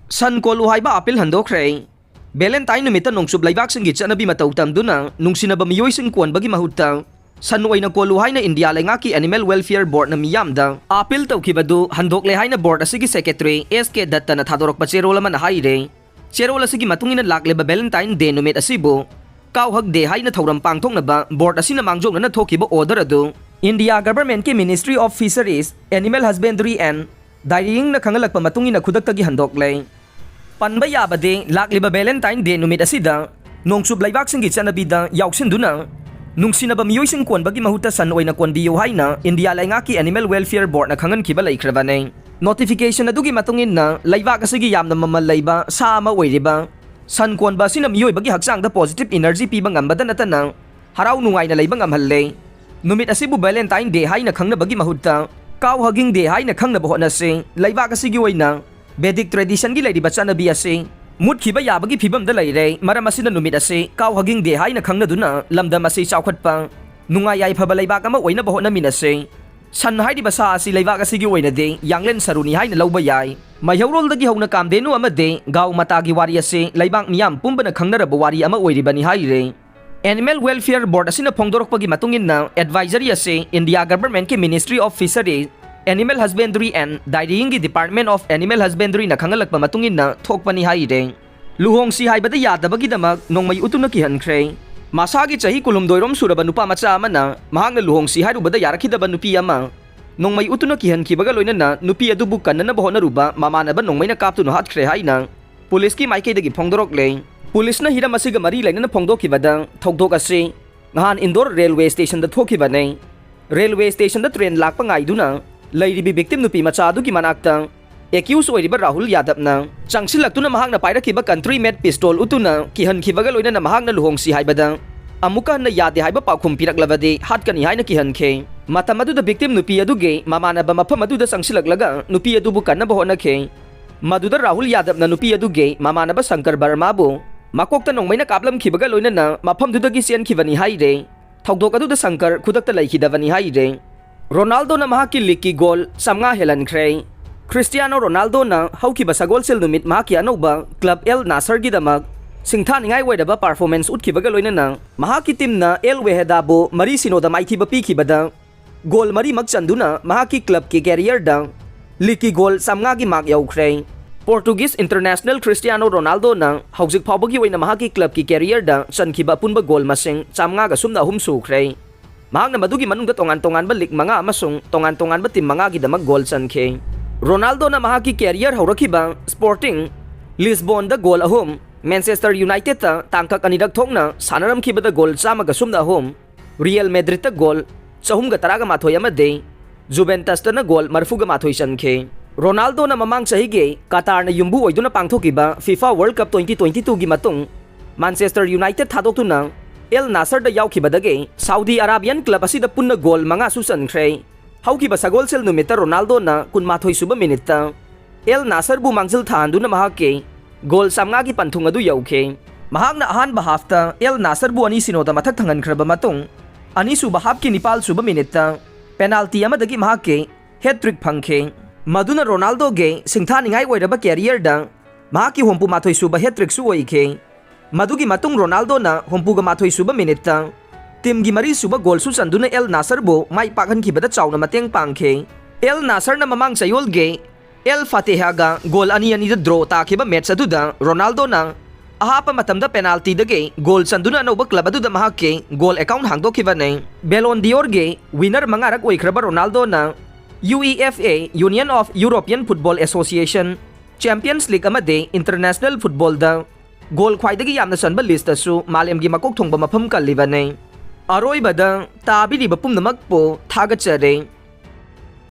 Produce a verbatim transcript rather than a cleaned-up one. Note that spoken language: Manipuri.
ꯁꯟ ꯀꯣꯜꯂꯨ ꯍꯥꯏꯕ ꯑꯥꯄꯤꯜ ꯍꯟꯗꯣꯛꯈ꯭ꯔꯦ꯫ ꯚꯦꯂꯦꯟꯇꯥꯏꯟ ꯅꯨꯃꯤꯠꯇ ꯅꯣꯡꯆꯨꯞ ꯂꯩꯕꯥꯛꯁꯤꯡꯒꯤ ꯆꯠꯅꯕꯤ ꯃꯇꯧ ꯇꯝꯗꯨꯅ ꯅꯨꯡꯁꯤꯅꯕ ꯃꯤꯑꯣꯏꯁꯤꯡ ꯀꯣꯟꯕꯒꯤ ꯃꯍꯨꯠꯇ ꯁꯟ ꯑꯣꯏꯅ ꯀꯣꯜꯂꯨ ꯍꯥꯏꯅ ꯏꯟꯗꯤꯌꯥ ꯂꯩꯉꯥꯛꯀꯤ Animal Welfare Boardꯅ ꯃꯤꯌꯥꯝꯗ ꯑꯥꯄꯤꯜ ꯇꯧꯈꯤꯕꯗꯨ ꯍꯟꯗꯣꯛꯂꯦ ꯍꯥꯏꯅ ꯕꯣꯔꯗ ꯑꯁꯤꯒꯤ ꯁꯦꯀ꯭ꯔꯦꯇꯔꯤ ꯑꯦꯁ ꯀꯦ ꯗꯠꯇꯅ ꯊꯥꯗꯣꯔꯛꯄ ꯆꯦꯔꯣꯜ ꯑꯃꯅ ꯍꯥꯏꯔꯦ꯫ ꯆꯦꯔꯣꯜ ꯑꯁꯤꯒꯤ ꯃꯇꯨꯡ ꯏꯟꯅ ꯂꯥꯛꯂꯤꯕ ꯚꯦꯂꯦꯟꯇꯥꯏꯟ ꯗꯦ ꯅꯨꯃꯤꯠ ꯑꯁꯤꯕꯨ ꯀꯥꯎ ꯍꯛ ꯗꯦ ꯍꯥꯏꯅ ꯊꯧꯔꯝ ꯄꯥꯡꯊꯣꯛꯅꯕ ꯕꯣꯔꯗ ꯑꯁꯤꯅ ꯃꯥꯡꯖꯧꯅꯅ ꯊꯣꯛꯈꯤꯕ ꯑꯣꯔꯗꯔ ꯑꯗꯨ ꯏꯟꯗꯤꯌꯥ ꯒꯚꯔꯟꯃꯦꯟꯠꯀꯤ Ministry of Fisheries, Animal Husbandry and Dairyingꯅ ꯈꯪꯍꯜꯂꯛꯄ ꯃꯇꯨꯡ ꯏꯟꯅ ꯈꯨꯗꯛꯇꯒꯤ ꯍꯟꯗꯣꯛꯂꯦ꯫ ꯄꯟꯕ ꯌꯥꯕꯗꯤ, ꯂꯥꯛꯂꯤꯕ ꯚꯦꯂꯦꯟꯇꯥꯏꯟ ꯗꯦ ꯅꯨꯃꯤꯠ ꯑꯁꯤꯗ ꯅꯣꯡꯆꯨꯞ ꯂꯩꯕꯥꯛꯁꯤꯡꯒꯤ ꯆꯠꯅꯕꯤꯗ ꯌꯥꯎꯁꯤꯟꯗꯨꯅ ꯅꯨꯡꯁꯤꯅꯕ ꯃꯤꯑꯣꯏꯁꯤꯡ ꯀꯣꯟꯕꯒꯤ ꯃꯍꯨꯠꯇ ꯁꯟ ꯑꯣꯏꯅ ꯀꯣꯟꯕꯤꯌꯨ ꯍꯥꯏꯅ ꯏꯟꯗꯤꯌꯥ ꯂꯩꯉꯥꯛꯀꯤ Animal Welfare Boardꯅ ꯈꯪꯍꯟꯈꯤꯕ ꯂꯩꯈ꯭ꯔꯕꯅꯤ꯫ ꯅꯣꯇꯤꯐꯤꯀꯦꯁꯟ ꯑꯗꯨꯒꯤ ꯃꯇꯨꯡ ꯏꯟꯅ, ꯂꯩꯕꯥꯛ ꯑꯁꯤꯒꯤ ꯌꯥꯝꯅ ꯃꯃꯜ ꯂꯩꯕ ꯁꯥ ꯑꯃ ꯑꯣꯏꯔꯤꯕ ꯁꯟ ꯀꯣꯟꯕ ꯑꯁꯤꯅ ꯃꯤꯑꯣꯏꯕꯒꯤ ꯍꯛꯆꯥꯡꯗ positive energy ꯄꯤꯕ ꯉꯝꯕꯗ ꯅꯠꯇꯅ ꯍꯔꯥꯎ ꯅꯨꯡꯉꯥꯏꯅ ꯂꯩꯕ ꯉꯝꯍꯜꯂꯦ꯫ ꯅꯨꯃꯤꯠ ꯑꯁꯤꯕꯨ ꯚꯦꯂꯦꯟꯇꯥꯏꯟ ꯗꯦ ꯍꯥꯏꯅ ꯈꯪꯅꯕꯒꯤ ꯃꯍꯨꯠꯇ ꯀꯥꯎ ꯍꯒꯤꯡ ꯗꯦ ꯍꯥꯏꯅ ꯈꯪꯅꯕ ꯍꯣꯠꯅꯁꯤ꯫ ꯂꯩꯕꯥꯛ ꯑꯁꯤꯒꯤ ꯑꯣꯏꯅ ꯚꯦꯗꯤꯛ ꯇ꯭ꯔꯦꯗꯤꯁꯟꯒꯤ ꯂꯩꯔꯤꯕ ꯆꯠꯅꯕꯤ ꯑꯁꯤ ꯃꯨꯠꯈꯤꯕ ꯌꯥꯕꯒꯤ ꯐꯤꯕꯝꯗ ꯂꯩꯔꯦ꯫ ꯃꯔꯝ ꯑꯁꯤꯅ ꯅꯨꯃꯤꯠ ꯑꯁꯤ ꯀꯥꯎ ꯍꯒꯤꯡ ꯗꯦ ꯍꯥꯏꯅ ꯈꯪꯅꯗꯨꯅ ꯂꯝꯗꯝ ꯑꯁꯤ ꯆꯥꯎꯈꯠꯄ, ꯅꯨꯡꯉꯥꯏ ꯌꯥꯏꯐꯕ ꯂꯩꯕꯥꯛ ꯑꯃ ꯑꯣꯏꯅꯕ ꯍꯣꯠꯅꯃꯤꯟꯅꯁꯤ꯫ ꯁꯟ ꯍꯥꯏꯔꯤꯕ ꯁꯥ ꯑꯁꯤ ꯂꯩꯕꯥꯛ ꯑꯁꯤꯒꯤ ꯑꯣꯏꯅꯗꯤ ꯌꯥꯡꯂꯦꯟ ꯁꯔꯨꯅꯤ ꯍꯥꯏꯅ ꯂꯧꯕ ꯌꯥꯏ꯫ ꯃꯩꯍꯧꯔꯣꯜꯗꯒꯤ ꯍꯧꯅ ꯀꯥꯝꯗꯦꯅꯨ ꯑꯃꯗꯤ ꯒꯥꯎ ꯃꯇꯥꯒꯤ ꯋꯥꯔꯤ ꯑꯁꯤ ꯂꯩꯕꯥꯛ ꯃꯤꯌꯥꯝ ꯄꯨꯝꯕꯅ ꯈꯪꯅꯔꯕ ꯋꯥꯔꯤ ꯑꯃ ꯑꯣꯏꯔꯤꯕꯅꯤ ꯍꯥꯏꯔꯤ꯫ Animal Welfare Board ꯑꯁꯤꯅ ꯐꯣꯡꯗꯣꯔꯛꯄꯒꯤ ꯃꯇꯨꯡ ꯏꯟꯅ, ꯑꯦꯗꯚꯥꯏꯖꯔꯤ ꯑꯁꯤ ꯏꯟꯗꯤꯌꯥ ꯒꯚꯔꯟꯃꯦꯟꯠꯀꯤ Ministry of Fisheries, Animal Husbandry and Dairyingꯒꯤ Department of Animal Husbandryꯅ ꯈꯪꯍꯜꯂꯛꯄ ꯃꯇꯨꯡ ꯏꯟꯅ ꯊꯣꯛꯄꯅꯤ ꯍꯥꯏꯔꯦ꯫ ꯂꯨꯍꯣꯡꯁꯤ ꯍꯥꯏꯕꯗ ꯌꯥꯗꯕꯒꯤꯗꯃꯛ ꯅꯣꯡꯃꯩ ꯎꯠꯇꯨꯅ ꯀꯤꯍꯟꯈ꯭ꯔꯦ꯫ ꯃꯁꯥꯒꯤ ꯆꯍꯤ ꯀꯨꯟꯍꯨꯝꯗꯣꯏꯔꯣꯝ ꯁꯨꯔꯕ ꯅꯨꯄꯥ ꯃꯆꯥ ꯑꯃꯅ ꯃꯍꯥꯛꯅ ꯂꯨꯍꯣꯡꯁꯤ ꯍꯥꯏꯔꯨꯕꯗ ꯌꯥꯔꯛꯈꯤꯗꯕ ꯅꯨꯄꯤ ꯑꯃ ꯅꯣꯡꯃꯩ ꯎꯠꯇꯨꯅ ꯀꯤꯍꯟꯈꯤꯕꯒ ꯂꯣꯏꯅꯅ ꯅꯨꯄꯤ ꯑꯗꯨꯕꯨ ꯀꯟꯅꯅꯕ ꯍꯣꯠꯅꯔꯨꯕ ꯃꯃꯥꯟꯅꯕ ꯅꯣꯡꯃꯩꯅ ꯀꯥꯞꯇꯨꯅ ꯍꯥꯠꯈ꯭ꯔꯦ ꯍꯥꯏꯅ ꯄꯨꯂꯤꯁꯀꯤ ꯃꯥꯏꯀꯩꯗꯒꯤ ꯐꯣꯡꯗꯣꯔꯛꯂꯦ꯫ ꯄꯨꯂꯤꯁꯅ ꯍꯤꯔꯝ ꯑꯁꯤꯒ ꯃꯔꯤ ꯂꯩꯅꯅ ꯐꯣꯡꯗꯣꯛꯈꯤꯕꯗ, ꯊꯧꯗꯣꯛ ꯑꯁꯤ ꯅꯍꯥꯟ ꯏꯟꯗꯣꯔ ꯔꯦꯜꯋꯦ ꯁ꯭ꯇꯦꯁꯟꯗ ꯊꯣꯛꯈꯤꯕꯅꯦ꯫ ꯔꯦꯜꯋꯦ ꯁ꯭ꯇꯦꯁꯟꯗ ꯇ꯭ꯔꯦꯟ ꯂꯥꯛꯄ ꯉꯥꯏꯗꯨꯅ ꯂꯩꯔꯤꯕꯤ ꯚꯤꯛꯇꯤꯝ ꯅꯨꯄꯤ ꯃꯆꯥ ꯑꯗꯨꯒꯤ ꯃꯅꯥꯛꯇ ꯑꯦꯀ꯭ꯌꯨꯁ ꯑꯣꯏꯔꯤꯕ ꯔꯥꯍꯨꯜ ꯌꯥꯗꯕꯅ ꯆꯪꯁꯤꯜꯂꯛꯇꯨꯅ ꯃꯍꯥꯛꯅ ꯄꯥꯏꯔꯛꯈꯤꯕ ꯀꯟꯇ꯭ꯔꯤ ꯃꯦꯠ ꯄꯤꯁꯇꯣꯜ ꯎꯠꯇꯨꯅ ꯀꯤꯍꯟꯈꯤꯕꯒ ꯂꯣꯏꯅꯅ ꯃꯍꯥꯛꯅ ꯂꯨꯍꯣꯡꯁꯤ ꯍꯥꯏꯕꯗ ꯑꯃꯨꯛꯀ ꯍꯟꯅ ꯌꯥꯗꯦ ꯍꯥꯏꯕ ꯄꯥꯎꯈꯨꯝ ꯄꯤꯔꯛꯂꯕꯗꯤ ꯍꯥꯠꯀꯅꯤ ꯍꯥꯏꯅ ꯀꯤꯍꯟꯈꯤ꯫ ꯃꯇꯝ ꯑꯗꯨꯗ ꯚꯤꯛꯇꯤꯝ ꯅꯨꯄꯤ ꯑꯗꯨꯒꯤ ꯃꯃꯥꯟꯅꯕ ꯃꯐꯝ ꯑꯗꯨꯗ ꯆꯪꯁꯤꯜꯂꯛꯂꯒ ꯅꯨꯄꯤ ꯑꯗꯨꯕꯨ ꯀꯟꯅꯕ ꯍꯣꯠꯅꯈꯤ꯫ ꯃꯗꯨꯗ ꯔꯥꯍꯨꯜ ꯌꯥꯗꯕꯅ ꯅꯨꯄꯤ ꯑꯗꯨꯒꯤ ꯃꯃꯥꯟꯅꯕ ꯁꯪꯀꯔ ꯕꯔꯃꯥꯕꯨ ꯃꯀꯣꯛꯇ ꯅꯣꯡꯃꯩꯅ ꯀꯥꯞꯂꯝꯈꯤꯕꯒ ꯂꯣꯏꯅꯅ ꯃꯐꯝꯗꯨꯗꯒꯤ ꯆꯦꯟꯈꯤꯕꯅꯤ ꯍꯥꯏꯔꯦ꯫ ꯊꯧꯗꯣꯛ ꯑꯗꯨꯗ ꯁꯪꯀꯔ ꯈꯨꯗꯛꯇ ꯂꯩꯈꯤꯗꯕꯅꯤ ꯍꯥꯏꯔꯦ꯫ ꯔꯣꯅꯥꯜꯗꯣꯅ ꯃꯍꯥꯛꯀꯤ ꯂꯤꯒꯀꯤ ꯒꯣꯜ ꯆꯥꯝꯃꯉꯥ ꯍꯦꯜꯍꯟꯈ꯭ꯔꯦ꯫ ꯈ꯭ꯔꯤꯁꯇꯤꯌꯥꯅꯣ ꯔꯣꯅꯥꯜꯗꯣꯅ ꯍꯧꯈꯤꯕ ꯁꯒꯣꯜꯁꯦꯜ ꯅꯨꯃꯤꯠ ꯃꯍꯥꯛꯀꯤ ꯑꯅꯧꯕ ꯀ꯭ꯂꯕ ꯑꯦꯜ ꯅꯥꯁꯔꯒꯤꯗꯃꯛ ꯁꯤꯡꯊꯥꯅꯤꯡꯉꯥꯏ ꯑꯣꯏꯔꯕ ꯄꯔꯐꯣꯔꯃꯦꯟꯁ ꯎꯠꯈꯤꯕꯒ ꯂꯣꯏꯅꯅ ꯃꯍꯥꯛꯀꯤ ꯇꯤꯝꯅ ꯑꯦꯜ ꯋꯦꯍꯦꯗꯥꯕꯨ ꯃꯔꯤ ꯁꯤꯅꯣꯗ ꯃꯥꯏꯊꯤꯕ ꯄꯤꯈꯤꯕꯗ ꯒꯣꯜ ꯃꯔꯤꯃꯛ ꯆꯟꯗꯨꯅ ꯃꯍꯥꯛꯀꯤ ꯀ꯭ꯂꯕꯀꯤ ꯀꯦꯔꯤꯌꯔꯗ ꯂꯤꯒꯀꯤ ꯒꯣꯜ ꯆꯥꯝꯃꯉꯥꯒꯤ ꯃꯥꯔꯛ ꯌꯧꯈ꯭ꯔꯦ꯫ ꯄꯣꯔꯇꯨꯒꯤꯁ ꯏꯟꯇꯔꯅꯦꯁꯅꯦꯜ ꯈ꯭ꯔꯤꯁꯇꯤꯌꯥꯅꯣ ꯔꯣꯅꯥꯜꯗꯣꯅ ꯍꯧꯖꯤꯛ ꯐꯥꯎꯕꯒꯤ ꯑꯣꯏꯅ ꯃꯍꯥꯛꯀꯤ ꯀ꯭ꯂꯕꯀꯤ ꯀꯦꯔꯤꯌꯔꯗ ꯆꯟꯈꯤꯕ ꯑꯄꯨꯟꯕ ꯒꯣꯜ ꯃꯁꯤꯡ ꯆꯥꯝꯃꯉꯥꯒ ꯁꯨꯞꯅ ꯑꯍꯨꯝ ꯁꯨꯈ꯭ꯔꯦ꯫ ꯃꯍꯥꯛꯅ ꯃꯗꯨꯒꯤ ꯃꯅꯨꯡꯗ ꯇꯣꯉꯥꯟ ꯇꯣꯉꯥꯟꯕ ꯂꯤꯒ ꯃꯉꯥ ꯑꯃꯁꯨꯡ ꯇꯣꯉꯥꯟ ꯇꯣꯉꯥꯟꯕ ꯇꯤꯝ ꯃꯉꯥꯒꯤꯗꯃꯛ ꯒꯣꯜ ꯆꯟꯈꯤ꯫ ꯔꯣꯅꯥꯜꯗꯣꯅ ꯃꯍꯥꯛꯀꯤ ꯀꯦꯔꯤꯌꯔ ꯍꯧꯔꯛꯈꯤꯕ ꯁ꯭ꯄꯣꯔꯇꯤꯡ ꯂꯤꯁꯕꯣꯟꯗ ꯒꯣꯜ ꯑꯍꯨꯝ, ꯃꯦꯟꯆꯦꯁꯇꯔ ꯌꯨꯅꯥꯏꯇꯦꯗꯇ ꯇꯥꯡꯀꯛ ꯑꯅꯤꯔꯛ ꯊꯣꯛꯅ ꯁꯥꯟꯅꯔꯝꯈꯤꯕꯗ ꯒꯣꯜ ꯆꯥꯝꯃꯒ ꯁꯨꯞꯅ ꯑꯍꯨꯝ, ꯔꯤꯌꯦꯜ ꯃꯦꯗ꯭ꯔꯤꯗꯇ ꯒꯣꯜ ꯆꯍꯨꯝꯒ ꯇꯔꯥꯒ ꯃꯥꯊꯣꯏ ꯑꯃꯗꯤ ꯖꯨꯕꯦꯟꯇꯁꯇꯅ ꯒꯣꯜ ꯃꯔꯤꯐꯨꯒ ꯃꯥꯊꯣꯏ ꯆꯟꯈꯤ꯫ ꯔꯣꯅꯥꯜꯗꯣꯅ ꯃꯃꯥꯡ ꯆꯍꯤꯒꯤ ꯀꯇꯥꯔꯅ ꯌꯨꯝꯕꯨ ꯑꯣꯏꯗꯨꯅ ꯄꯥꯡꯊꯣꯛꯈꯤꯕ FIFA world cup twenty twenty ꯇꯨꯒꯤ ꯃꯇꯨꯡ ꯃꯥꯟꯆꯦꯁꯇꯔ ꯌꯨꯅꯥꯏꯇꯦꯗ ꯊꯥꯗꯣꯛꯇꯨꯅ ꯑꯦꯜ ꯅꯥꯁꯔꯗ ꯌꯥꯎꯈꯤꯕꯗꯒꯤ ꯁꯥꯎꯗꯤ ꯑꯔꯥꯕꯤꯌꯥꯟ ꯀ꯭ꯂꯕ ꯑꯁꯤꯗ ꯄꯨꯟꯅ ꯒꯣꯜ ꯃꯉꯥꯁꯨ ꯆꯟꯈ꯭ꯔꯦ꯫ ꯍꯧꯈꯤꯕ ꯁꯒꯣꯜꯁꯦꯜ ꯅꯨꯃꯤꯠꯇ ꯔꯣꯅꯥꯜꯗꯣꯅ ꯀꯨꯟꯃꯥꯊꯣꯏ ꯁꯨꯕ ꯃꯤꯅꯤꯠꯇ ꯑꯦꯜ ꯅꯥꯁꯔꯕꯨ ꯃꯥꯡꯖꯤꯜ ꯊꯥꯍꯟꯗꯨꯅ ꯃꯍꯥꯛꯀꯤ ꯒꯣꯜ ꯆꯥꯝꯃꯉꯥꯒꯤ ꯄꯟꯊꯨꯡ ꯑꯗꯨ ꯌꯧꯈꯤ꯫ ꯃꯍꯥꯛꯅ ꯑꯍꯥꯟꯕ ꯍꯥꯐꯇ ꯑꯦꯜ ꯅꯥꯁꯔꯕꯨ ꯑꯅꯤ ꯁꯤꯅꯣꯗ ꯃꯊꯛ ꯊꯪꯍꯟꯈ꯭ꯔꯕ ꯃꯇꯨꯡ, ꯑꯅꯤꯁꯨꯕ ꯍꯥꯐꯀꯤ ꯅꯤꯄꯥꯜ ꯁꯨꯕ ꯃꯤꯅꯤꯠꯇ ꯄꯦꯅꯥꯜꯇꯤ ꯑꯃꯗꯒꯤ ꯃꯍꯥꯛꯀꯤ ꯍꯦꯠ ꯇ꯭ꯔꯤꯛ ꯐꯪꯈꯤ꯫ ꯃꯗꯨꯅ ꯔꯣꯅꯥꯜꯗꯣꯒꯤ ꯁꯤꯡꯊꯥꯅꯤꯡꯉꯥꯏ ꯑꯣꯏꯔꯕ ꯀꯦꯔꯤꯌꯔꯗ ꯃꯍꯥꯛꯀꯤ ꯍꯨꯝꯐꯨ ꯃꯥꯊꯣꯏ ꯁꯨꯕ ꯍꯦꯠ ꯇ꯭ꯔꯤꯛꯁꯨ ꯑꯣꯏꯈꯤ꯫ ꯃꯗꯨꯒꯤ ꯃꯇꯨꯡ ꯔꯣꯅꯥꯜꯗꯣꯅ ꯍꯨꯝꯐꯨꯒ ꯃꯥꯊꯣꯏ ꯁꯨꯕ ꯃꯤꯅꯤꯠꯇ ꯇꯤꯝꯒꯤ ꯃꯔꯤ ꯁꯨꯕ ꯒꯣꯜꯁꯨ ꯆꯟꯗꯨꯅ ꯑꯦꯜ ꯅꯥꯁꯔꯕꯨ ꯃꯥꯏ ꯄꯥꯛꯍꯟꯈꯤꯕꯗ ꯆꯥꯎꯅ ꯃꯇꯦꯡ ꯄꯥꯡꯈꯤ꯫ ꯑꯦꯜ ꯅꯥꯁꯔꯅ ꯃꯃꯥꯡ ꯆꯌꯣꯜꯒꯤ ꯑꯦꯜ ꯐꯥꯇꯦꯍꯥꯒ ꯒꯣꯜ ꯑꯅꯤ ꯑꯅꯤꯗ ꯗ꯭ꯔꯣ ꯇꯥꯈꯤꯕ ꯃꯦꯠꯆ ꯑꯗꯨꯗ ꯔꯣꯅꯥꯜꯗꯣꯅ ꯑꯍꯥꯞꯄ ꯃꯇꯝꯗ ꯄꯦꯅꯥꯜꯇꯤꯗꯒꯤ ꯒꯣꯜ ꯆꯟꯗꯨꯅ ꯑꯅꯧꯕ ꯀ꯭ꯂꯕ ꯑꯗꯨꯗ ꯃꯍꯥꯛꯀꯤ ꯒꯣꯜ ꯑꯦꯀꯥꯎꯟ ꯍꯥꯡꯗꯣꯛꯈꯤꯕꯅꯤ꯫ ꯕꯦꯂꯣꯟ ꯗꯤꯑꯣꯔꯒꯤ ꯋꯤꯅꯔ ꯃꯉꯥꯔꯛ ꯑꯣꯏꯈ꯭ꯔꯕ ꯔꯣꯅꯥꯜꯗꯣꯅ U E F A, Union of European Football Association, champions league ꯑꯃꯗꯤ ꯏꯟꯇꯔꯅꯦꯁꯅꯦꯜ ꯐꯨꯠꯕꯣꯜꯗ ꯒꯣꯜ ꯈ꯭ꯋꯥꯏꯗꯒꯤ ꯌꯥꯝꯅ ꯆꯟꯕ ꯂꯤꯁꯇꯁꯨ ꯃꯥꯂꯦꯝꯒꯤ ꯃꯀꯣꯛ ꯊꯣꯡꯕ ꯃꯐꯝ ꯀꯜꯂꯤꯕꯅꯤ꯫ ꯑꯔꯣꯏꯕꯗ ꯇꯥꯕꯤꯔꯤꯕ ꯄꯨꯝꯅꯃꯛꯄꯨ ꯊꯥꯒꯠꯆꯔꯤ꯫